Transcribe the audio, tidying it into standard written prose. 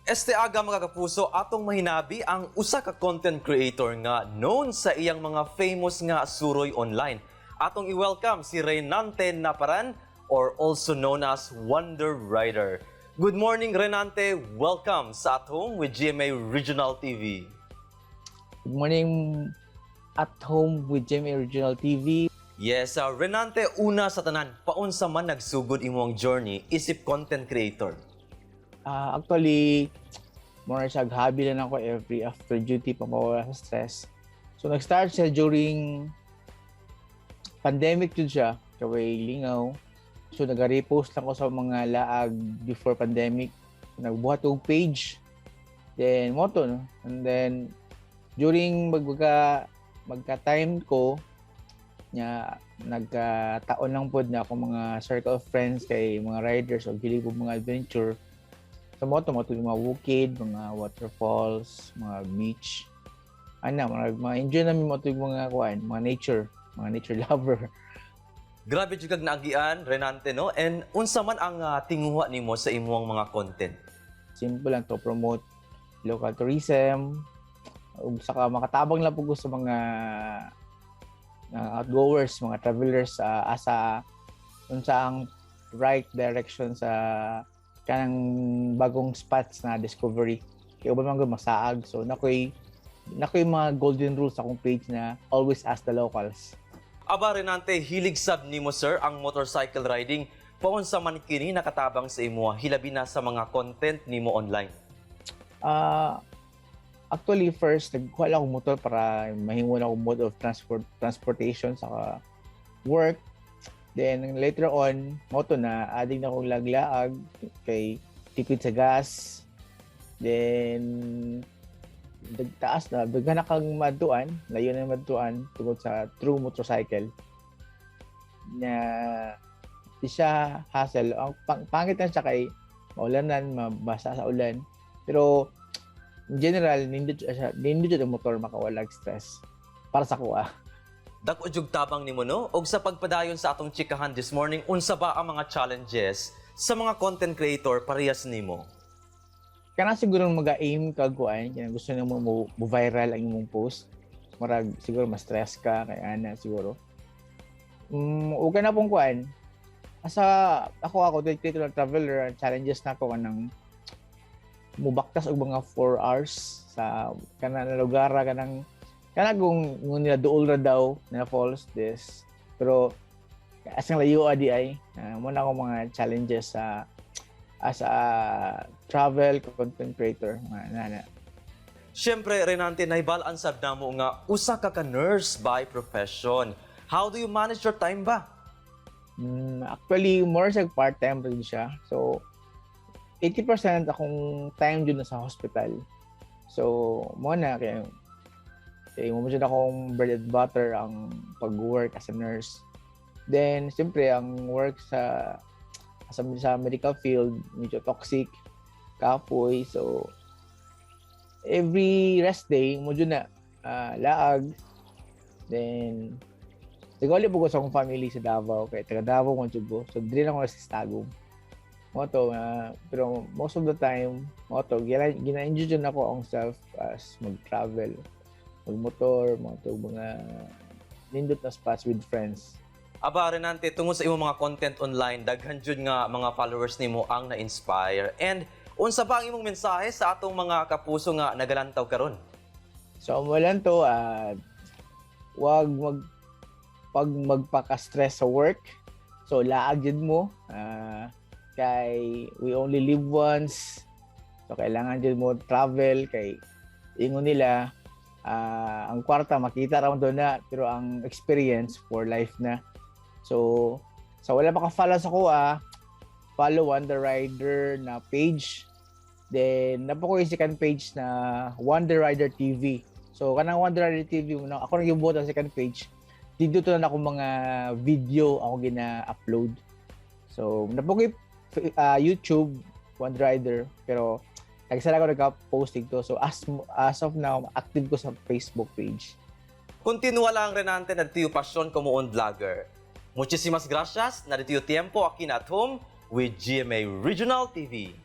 Este aga, mga kapuso, atong mahinabi ang usa ka content creator nga known sa iyang mga famous nga suroy online. Atong i-welcome si Reynante Naparan or also known as Wonder Rider. Good morning, Renante. Welcome sa At Home with GMA Regional TV. Good morning, At Home with GMA Regional TV. Yes, Renante, una sa tanan, paunsa man nagsugod imong journey isip content creator? Actually, more siya hobby lang ako every after duty pamawala sa stress. So nag-start siya during pandemic jud siya, kay lingaw. So nag-repost lang ko sa mga laag before pandemic. So, nagbuhat og page. Then mao to, no? And then during magka time ko nya, nagkataon lang pod na akong mga circle of friends kay mga riders o hilig og mga adventure. So mao to yung mga bukid, mga waterfalls, mga beach. Ana, mga enjoy namin mao to yung mga kuan, mga nature lover. Grabe jud kag naagian, Renante, no? And unsa man ang tinguha nimo sa imong mga content? Simple lang, to promote local tourism ug saka makatabang lang pud ko sa mga outgoers, mga travelers asa unsa ang right direction sa kanang bagong spots na discovery. Kay uban man gud masaag. So nakoy mga golden rules sa akong page na always ask the locals. Aba, Renante, hilig sab nimo, sir, ang motorcycle riding. Paunsa man kini nakatabang sa imo, hilabi na sa mga content nimo online? Actually, first nagkuha lang akong motor para mahimo na akong mode of transportation sa work. Then later on, mao to na adding na akong laglaag kay tipid sa gas. Then nagtaas na, daghan na kang maduan, layo na maduan tungod sa through motorcycle. Na di siya hassle. Ang pangit na siya kay maulanan, mabasa sa ulan. Pero in general, nindot siya, nindot ang motor makawalag stress para sa kuha. Dako jug tabang nimo, no? Og sa pagpadayon sa atong chikahan this morning, unsa ba ang mga challenges sa mga content creator parehas nimo? Kana siguro mag-aim ka kuan, kanang gusto nimo mo viral ang imong post. Marag siguro ma-stress ka kay ana siguro. Ug kana pong kuan. Asa ako content creator and traveler, ang challenges nako kanang mubaktas og mga 4 hours sa kana na lugar, kanang kana kung nila duol ra daw na falls this, pero asang layo di ay mao na ako mga challenges sa as a travel content creator, mga nana. Siyempre, Renante, nahibal-an sab namo nga usa ka nurse by profession. How do you manage your time ba? Actually, more sa part-time rin siya. So, 80% akong time dun na sa hospital. So, mao na, kaya mao jud akong bread and butter ang pag-work as a nurse. Then, siyempre, ang work sa medical field, medyo toxic, kapoy. So, every rest day, mao jud na, laag. Then, nagauli po ko sa akong family sa Davao, kay taga Davao man jud ko. So, diri na ako sa Tagum. Mao to, pero most of the time, mao to, gina-enjoy jud ako ang self as mag-travel, magmotor, mga to, mga nindot na spots with friends. Aba, Renante, tungod sa imong mga content online, daghan jud nga mga followers nimo ang na-inspire. And unsa ba ang imong mensahe sa atong mga kapuso nga nagalantaw karon? So, wala to, wag magpaka-stress sa work. So, laag jud mo. Kay we only live once. So, kailangan jud mo travel kay ingon nila, ang kwarta makita ra man na, pero ang experience for life na. So, sa wala pa ka-follow sa kuha, follow Wonder Rider na page. Then, naa po ko yung second page na Wonder Rider TV. So, kanang Wonder Rider TV, na, ako nang gibuhat ang second page. Dito to na ako mga video ako gina-upload. So, naa po ko YouTube, Wonder Rider, pero nagsara ko nagka-posting to. So, as of now, active ko sa Facebook page. Continua lang, Renante, na tu pasión como un vlogger. Muchísimas gracias na tu tiempo aquí na At Home with GMA Regional TV.